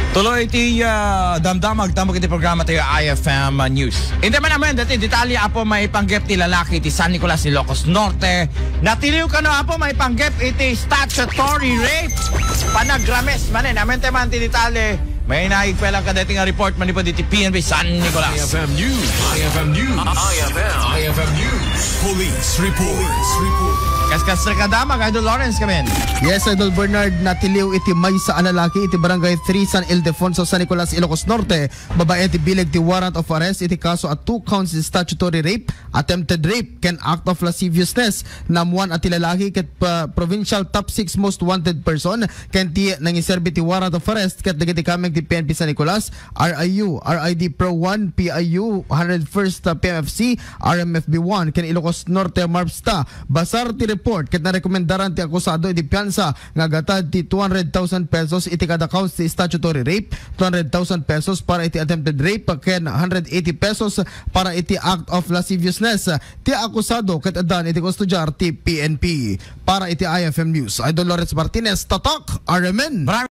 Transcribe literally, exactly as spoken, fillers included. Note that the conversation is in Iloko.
Tuloy ti ah, damdamag tambok iti programa tayo I F M News. Indi man naman dati detalye apo maipanggep ti lalaki ti San Nicolas, Ilocos Norte. Natiliw kano apo maipanggep iti statutory rape. Panagrames manen, amen tayo man ti detalye. May naigpelang kadati nga report manipod iti P N P San Nicolas. I F M News. I F M News. I F M. I F M News. Police report. Police report. Kaskas rekadama, Idol Lawrence, kamin. Yes, Idol Bernard, natiliw iti maysa a lalaki iti Barangay three San Ildefonso, San Nicolas, Ilocos Norte, babaen ti bileg ti warrant of arrest iti kaso a two counts statutory rape, attempted rape, ken act of lasciviousness. Naammuan a ti lalaki ket pa-, provincial top six most wanted person, ken ti nangiserbi ti warrant of arrest ket dagiti kameng ti P N P San Nicolas, R I U, R I D Pro one, P I U, hundred first P M F C, R M F B one, ken Ilocos Norte MARPSTA. Basar ti report ket narekomendaran ti akusado iti piansa nga agatad ti two hundred thousand pesos iti kada counts ti statutory rape, two hundred thousand pesos para iti attempted rape, ken hundred eighty pesos para iti act of lasciviousness. Ti akusado ket addan iti kustodiar ti P N P. Para iti I F M News, Idol Lawrence Martinez, Tatak, R M N.